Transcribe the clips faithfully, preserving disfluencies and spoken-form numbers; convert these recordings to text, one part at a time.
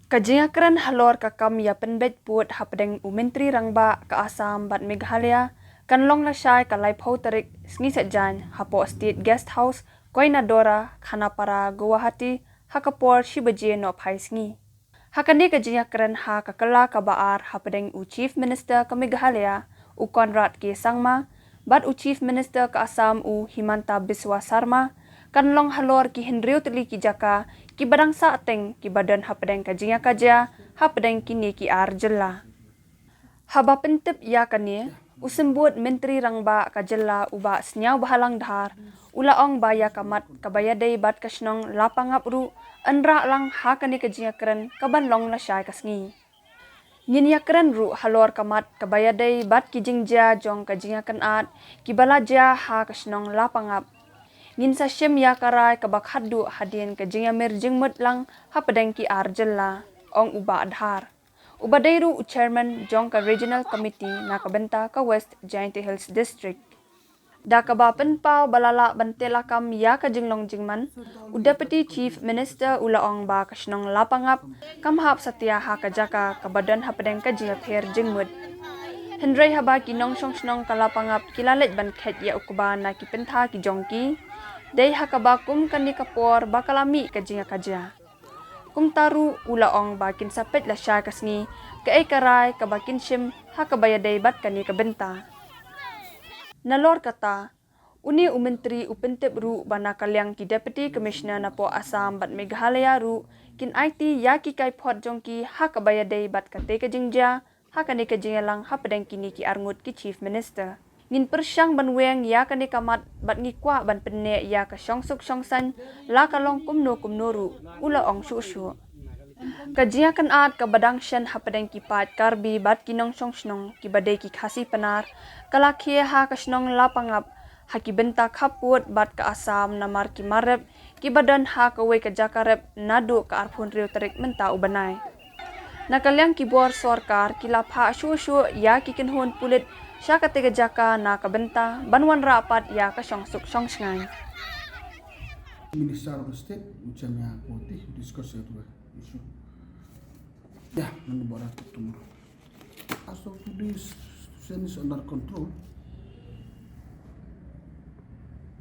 Ka jingïakren halor ka kam ïa pynbeit pud hapdeng u Myntri Rangbah ka Assam bad Meghalaya kan long lashai ka laiphew tarik sngi Saitjaiñ hapoh State Guest House, Koinadora, Khanapara, Guwahati, ha ka por shi baje nohphai sngi. Ha kane ka jingïakren ha ka kylla kaba ar hapdeng u Chief Minister ka Meghalaya, u Conrad K Sangma, bad u Chief Minister ka Assam, u Himanta Biswa Sarma, kan long halor ki hynriew tylli ki jaka kiba dang sahteng kiba don hapdeng ka jingïakajia hapdeng kine ki ar jylla. Haba pyntip ïa kane, u Symbud Myntri Rangbah ka jylla, u Bah Sniawbhalang Dhar, u la ong ba ïa ka mat kaba ïadei bad ka shnong Lapangap ruh yn rah lang ha kane ka jingïakren kaban long lashai ka sngi. Ngin ïakren ruh halor ka mat kaba ïadei bad ki jingjia jong ka jingïakynad kiba la jia ha ka shnong Lapangap. Ngin sa shim ïa ka rai kaba khatduh hadien ka jingïamir jingmut lang hapdeng ki ar jylla, ong u Bah Dhar, uba dei ruh u chairman jong ka Regional Committee na ka bynta ka West Jaintia Hills District. Da kaba pynpaw ba la lah ban teh lakam ïa ka jinglong jingman, u Deputy Chief Minister u la ong ba ka shnong Lapangap kam hap satia ha ka jaka kaba don hapdeng ka jingïapher jingmut. Hynrei haba ki nongshong shnong ka Lapangap ki la leit ban kheit ïa u kba na ki pyntha ki jong ki, dei ha kaba kum kane ka por ba ka la mih ka jingïakajia. Kumta ruh u la ong ba kin sa peit lashai ka sngi kaei ka rai kaba kin shim ha kaba ïadei bad kane ka bynta. Nalor kata, une u Myntri u pyntip ruh ba na ka liang ki Deputy Commissioner napoh Assam bad Meghalaya ruh kin aiti ïa ki kaiphod jong ki ha kaba ïadei bad katei ka jingjia ha kane ka jingïalang hapdeng kine ki arngut ki Chief Minister. Ngin pyrshang ban weng ïa kane ka mat bad ngi kwah ban pynneh ïa ka shongsuk shongsaiñ la ka long kumno kumno ruh, u la ong shuh shuh. Ka jingïakynad kaba dang shen hapdeng ki paid Karbi bad ki nongshong shnong kiba dei ki Khasi Pnar ka la khie ha ka shnong Lapangap ha ki bynta khappud bad ka Assam namar ki mar rep kiba don ha kawei ka jaka rep naduh ka arphew hynriew tarik mynta u bnai. Na ka liang ki bor sorkar ki la phah shuh shuh ïa ki kynhun pulit sha katei ka jaka na ka bynta ban wanrah pat ïa ka shongsuk shongshngaiñ. Minister of State, u Chemya Poti, discuss ïa tu issue. Yeah, ngan border tomorrow. As of today, situation is under control.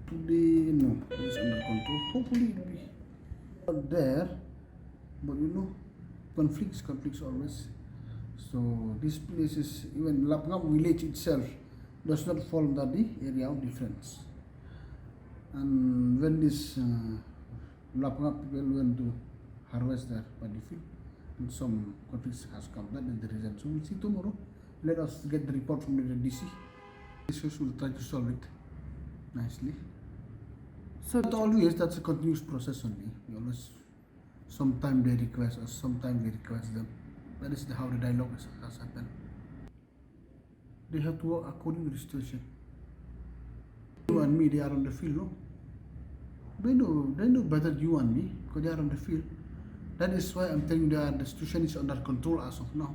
Today, no, it's under control. Hopefully, it will be not there. But you know, conflicts, conflicts always. So this place is, even Lapangap village itself does not fall under the area of defense. And when this uh, Lapangap people went to harvest their paddy field, and some conflicts has come. That is the reason. So we'll see tomorrow. Let us get the report from the D C. Issues, we'll try to solve it nicely. So but always, that's a continuous process only. We always, sometime they request us, sometime we request them. That is the, how the dialogue has, has happened. They have to work according to the situation. You and me, they are on the field, no? They know, they know better you and me, because they are on the field. That is why I'm telling you, they are, the situation is under control as of now.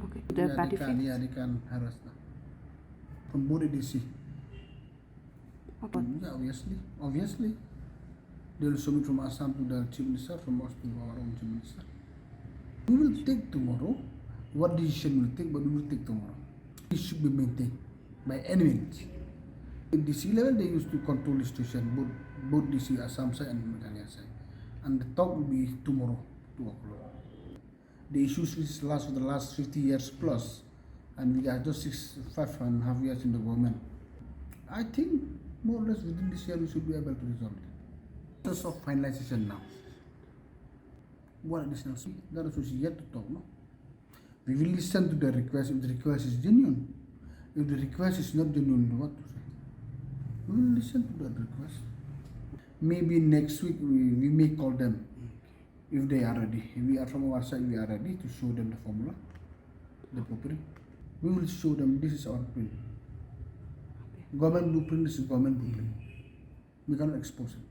Okay. The yeah, party they can, yeah, they can harass them. From both A D C. Okay. Yeah, obviously, obviously. They will submit from Assam to the Chief Minister, from us to our own Chief Minister. We will take tomorrow what decision we will take, but we will take tomorrow. It should be maintained by any means. At D C level, they used to control the situation, both, both D C Assam side and Meghalaya side. And the talk will be tomorrow, two o'clock. The issues which last for the last fifty years plus, and we are just six, five and a half years in the government. I think more or less within this year we should be able to resolve it. Process of finalization now. What additional? That is yet to talk, no? We will listen to the request if the request is genuine. If the request is not genuine, what to say? We will listen to that request. Maybe next week we, we may call them. If they are ready, we are from our side, we are ready to show them the formula, the blueprint. We will show them this is our print. Government blueprint is government blueprint. We cannot expose it.